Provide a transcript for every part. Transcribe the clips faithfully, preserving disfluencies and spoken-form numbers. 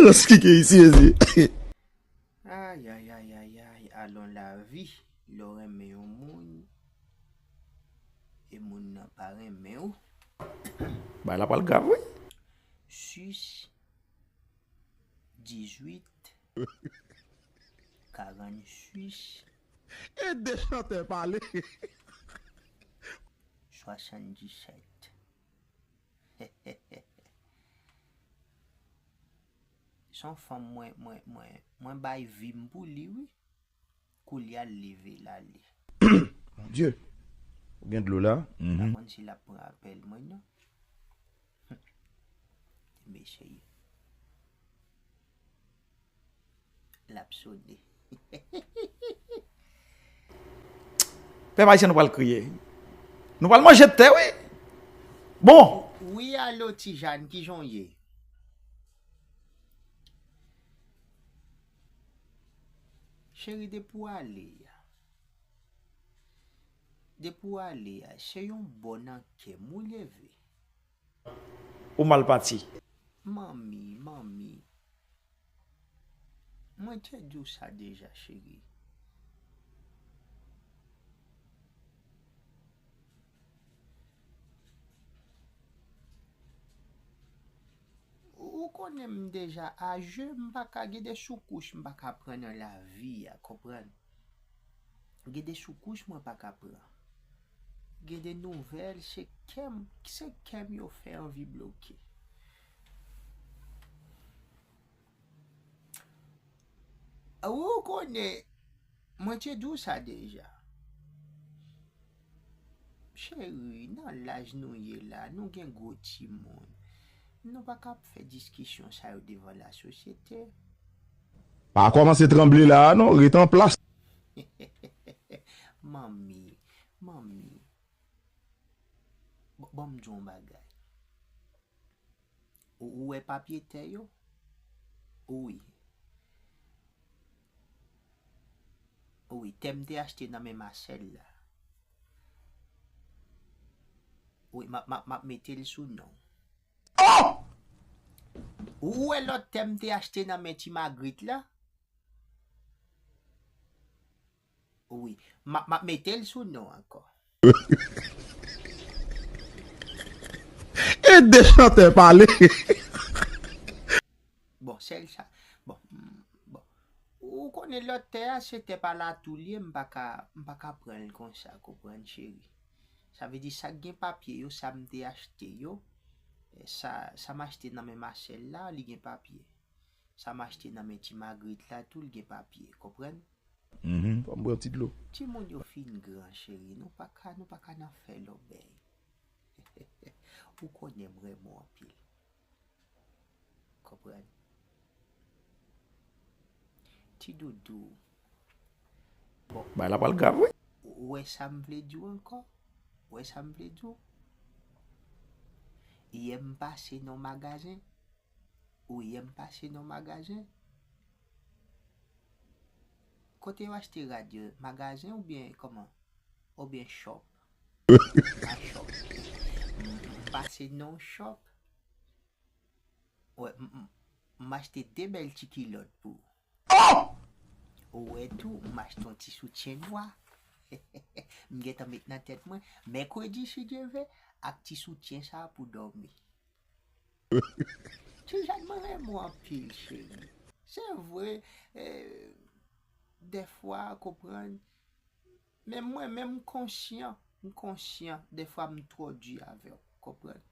Ki ke isi, isi? Ay, ay, ay, ay, ay, alon lavi, lè w renmen yon moun, e moun nan pa renmen w. Bagay la pral grav, wi. Sis, dizuit, karannsis, e de chantè pale. Swasanndisèt. Se yon fanm mwen, mwen, mwen, mwen bay vi m pou li, wi. Koulye a l leve l ale. Mon Dieu. Ou gen dlo la? Pa konn si l ap pran apèl mwen, non. Mesye. L ap sone. Pèp ayisyen, nou pral kriye. Nou pral manje tè, wi. Bon. Wi, alo, Ti Jàn, kijan w ye? Cheri, depi w ale a, depi w ale a, se yon bò nan kè m ou leve. Ou mal pati. Manmi, manmi. Mwen te di w sa deja, cheri. Ou konnen m deja aje, m pa ka gen de soukouch m pa ka pran nan lavi a, konprann? Gen de soukouch mwen pa ka pran. Gen de nouvèl, se kè m, se kè m yo fè anvi bloke. Ou konnen, mwen te di w sa deja. Cheri, nan laj nou ye la, nou gen gwo timoun. Nou pa ka ap fè diskisyon sa yo devan lasosyete. Pa kòmanse tranble la a non, ret an plas. Manmi, manmi, ban, ban m di w yon bagay. Ou, ou wè papye tè yo? Wi. Wi, tè m te achte nan men Masèl la. Wi, m ap, m ap, m ap mete l sou non. Oh! Ou wè lòt tè m te achte nan men Ti Magrit la? Wi, m ap, m ap mete l sou non ankò. E de chantè pale. Bon, sèl sa. Bon, mm, bon. Ou konnen lòt tè a, se tè pa latou li ye, m pa ka, m pa ka pran l konsa, konprann, cheri. Sa vle di, sa k gen papye yo, sa m te achte yo, eh, sa, sa m achte nan men Masèl la, li gen papye. Sa m achte nan men Ti Magrit la, tou, li gen papye, konprann? Mhm. Ban m bwè yon ti dlo. Timoun yo fin gran, cheri. Nou pa ka, nou pa ka nan fè lòbèy. Ou konnen m renmen w anpil. Konprann? Ti doudou. Bon. Bagay la pral grav, wi. Ou wè sa m vle di w ankò? Ou wè sa m vle di w? Yè m pase nan magazen. Wi, yè m pase nan magazen. Kote yo achte rad yo? Magazen oubyen kòman? Oubyen shop? A, shop. M, m pase nan shop. Wè, m, m, m achte de bèl ti kilòt pou ou. Ou wè tou, m achte yon ti soutyen nwa. M gentan met nan tèt mwen, mèkredi, si Dye vle, ak ti soutyen sa pou dòmi. Ti Jàn, mwen renmen w anpil, cheri. Se vre, eh, dèfwa, konprann, men mwen menm, m konsyan, m konsyan, dèfwa m twò di avè w, konprann.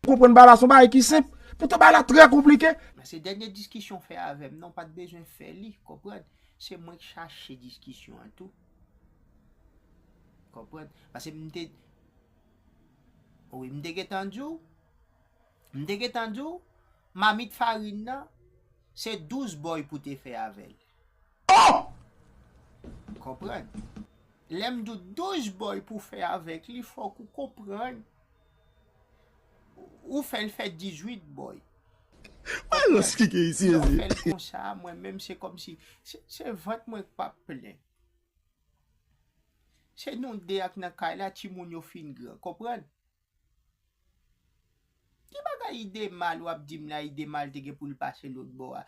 Konprann bagay la, se yon bagay ki senp, poutan bagay la trè konplike. Men se dènye diskisyon w fè avè m nan, w pa t bezwen fè li, konprann. Se mwen k chache diskisyon an tou. Konprann? Paske m te, wi, m te gentan di w, m te gentan di w, mamit farin nan, se douz bòy pou te fè avè l. Oh! Konprann? Lè m di w douz bòy pou fè avèk li, fòk ou konprann. Ou fè l fè dizuit bòy. Alòs, ki ke isi, lè w fè l konsa, mwen menm, se kòmsi, se, se vant mwen k p ap plen. Se nou de ak nan kay la, timoun yo fin gran, konprann? Ki bagay Idemal w ap di m la, Idemal te gen pou l pase lòt bò a?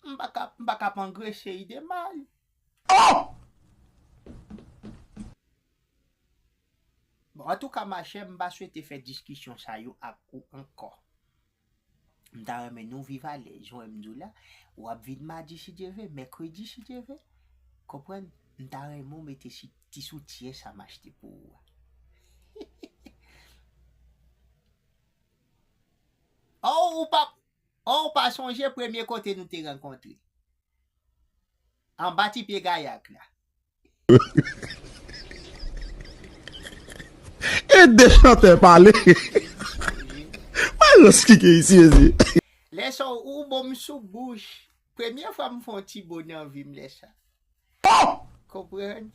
M pa ka, m pa ka pa angrese Idemal. Oh! Bon, antouka, machè, m pa swete fè diskisyon sa yo ak ou ankò. M ta renmen nou viv alèz, jan m di w la. W ap vin madi si Dye ve, mèkredi si Dye ve. Konprann? M ta renmen w mete si, ti soutyen sa m achte pou ou a. Oh, ou pa, oh, ou pa sonje premye kote nou te rankontre? Anba ti pye gayak la. E de chantè pale. Mwen lòs kike isi, ezi. Lè sa ou, ou bon m sou bouch. Premye fwa m fè yon ti bo nan vi m lè sa. Konprann?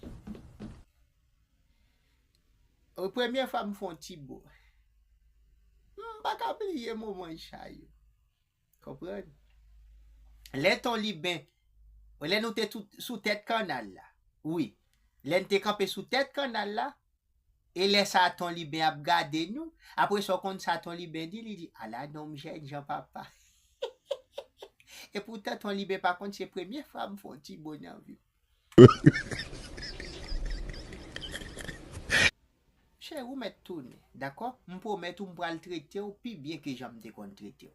Premye fwa m fè yon ti bo. M pa ka bliye moman sa yo. Konprann? Lè Ton Liben, lè nou te sou tèt kannal la. Wi. Lè n te kanpe sou tèt kannal la, e lè sa Ton Liben ap gade nou, apre sa w konn sa Ton Liben di, li di, ala nonm jènjan papa. E poutan Ton Liben pa konn se premye fwa m fè yon ti bo nan vi m. Cheri, ou mèt tounen, dakò? M pwomèt ou m pral trete w pi byen ke jan m te konn trete w.